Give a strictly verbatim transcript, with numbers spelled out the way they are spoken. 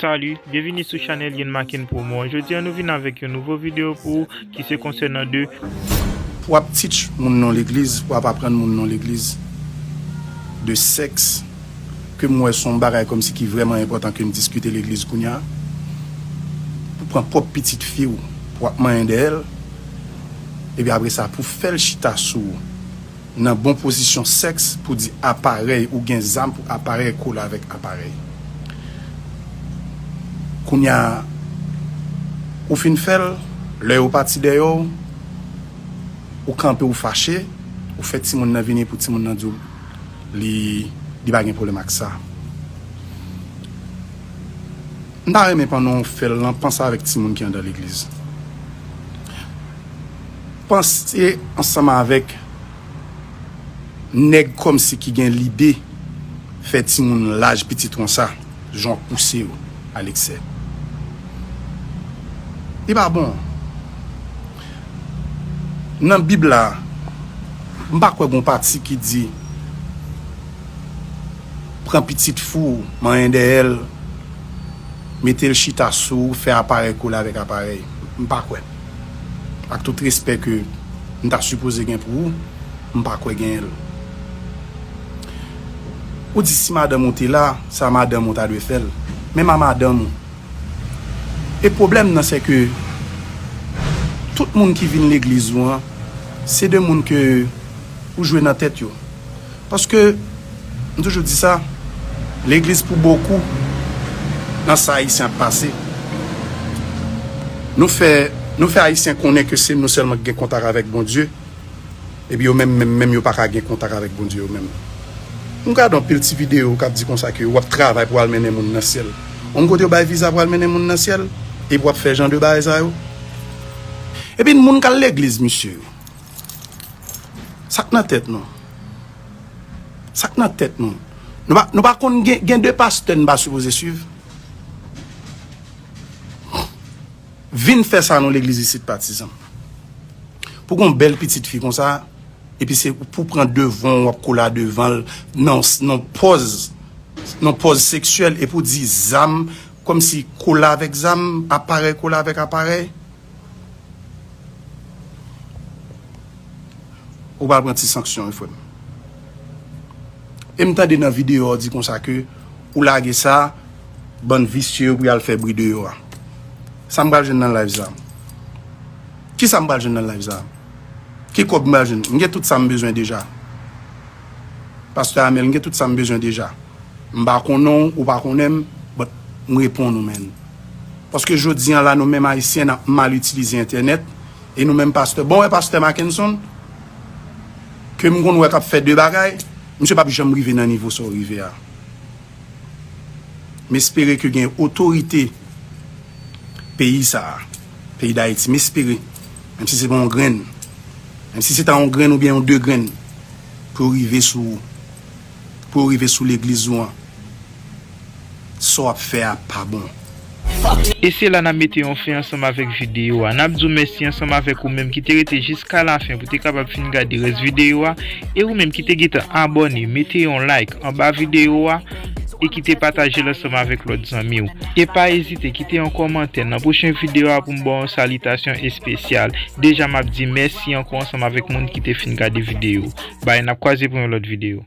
Salut, byenvini sou chanèl Ian Maken Promo. Jodi a nou vin avèk yon nouvo videyo pou ou ki se konsènan de. Pou w ap teach moun nan legliz, pou w ap aprann moun nan legliz de sèks, ke m wè se yon bagay kòmsi ki vrèman enpòtan ke n diskite legliz kounye a. Pou pran pwòp pitit fi w, pou w ap manyen dèyè l, epi apre sa, pou fè l chita sou ou nan bon pozisyon sèks pou di aparèy, ou gen zam pou aparèy kole avèk aparèy. Kounye a, ou fin fè l, lè yo pati dèyè w, ou kanpe, ou fache, ou fè timoun nan vini pou timoun nan di w li, li pa gen pwoblèm ak sa. M ta renmen pandan w fè l lan, panse avèk timoun ki anndan legliz. Panse ansanm avèk nèg kòmsi ki gen lide fè timoun laj pitit ou an sa, jan w ap pouse yo a leksè. Li pa bon. Nan Bib la, m pa kwè gon pati ki di, pran pitit fi w, manyen dèyè l, mete l chita sou ou, fè aparèy kole avèk aparèy. M pa kwè. Ak tout respè ke m ta sipoze gen pou ou, m pa kwè genyen l. Ou di si madanm ou te la, sa madanm ou ta dwe fè l. Menm a madanm ou. E pwoblèm nan, se ke tout moun ki vin legliz ou an, se de moun ke ou jwe nan tèt yo. Paske, m toujou di sa, legliz pou bokou nan sa Ayisyen ap pase. Nou fè, nou fè Ayisyen konnen ke se nou sèlman ki gen kontak avèk Bondye, epi yo menm, menm, menm yo pa ka gen kontak avèk Bondye yo menm. M gade anpil ti videyo k ap di konsa ke w ap travay pou al mennen moun nan syèl. Yon kote yo bay viza pou al mennen moun nan syèl, epi w ap fè jan de bagay sa yo. Epi moun k al legliz, misye yo. Sa k nan tèt nou? Sa k nan tèt nou? Nou pa, nou pa konn gen, gen de pastè n pa sipoze swiv? Vin fè sa nan legliz isit, patizan. Pou gon bèl pitit fi konsa, epi se pou pran devan w, w ap kole a devan l, nan, nan pòz, nan pòz seksyèl, epi w di zam, kòmsi kole avèk zam, aparèy kole avèk aparèy. Ou pral pran ti sanksyon wi, frè m. E m tande nan videyo a w di konsa ke ou lage sa, bann visye yo pou y al fè bri deyò a. Sa m pral jwenn nan live sa? Kisa m pral jwenn nan live sa? Ki kòb m pral jwenn? M gen tout sa m bezwen deja. Pastè Amel, m gen tout sa m bezwen deja. M pa konnen w, ou pa konnen m, but m reponn ou, man. Paske jodi a la, nou menm Ayisyen, n ap mal itilize entènèt, e nou menm pastè. Bon, wè pastè Mackenson, ke m konn wè k ap fè de bagay, misye p ap janm rive nan nivo sa w rive a. M espere ke gen otorite peyi sa a, peyi Dayiti, m espere, menm si se pa yon grenn, menm si se ta yon grenn oubyen yon de grenn, pou yo rive sou, pou yo rive sou legliz ou an, sa w ap fè a pa bon. E se la n ap mete yon fen ansanm avèk videyo a. N ap di w mèsi ansanm avèk ou menm ki te rete jiska lafen pou te kapab fin gade rès videyo a. E ou menm ki te gentan abòne, mete yon like anba videyo a e kite pataje l ansanm avèk lòt zanmi w. E pa ezite kite yon kòmantè nan pwochen videyo a pou m ba w yon salitasyon espesyal. Deja m ap di mèsi ankò ansanm avèk moun ki te fin gade videyo. Bye, n ap kwaze pou yon lòt videyo.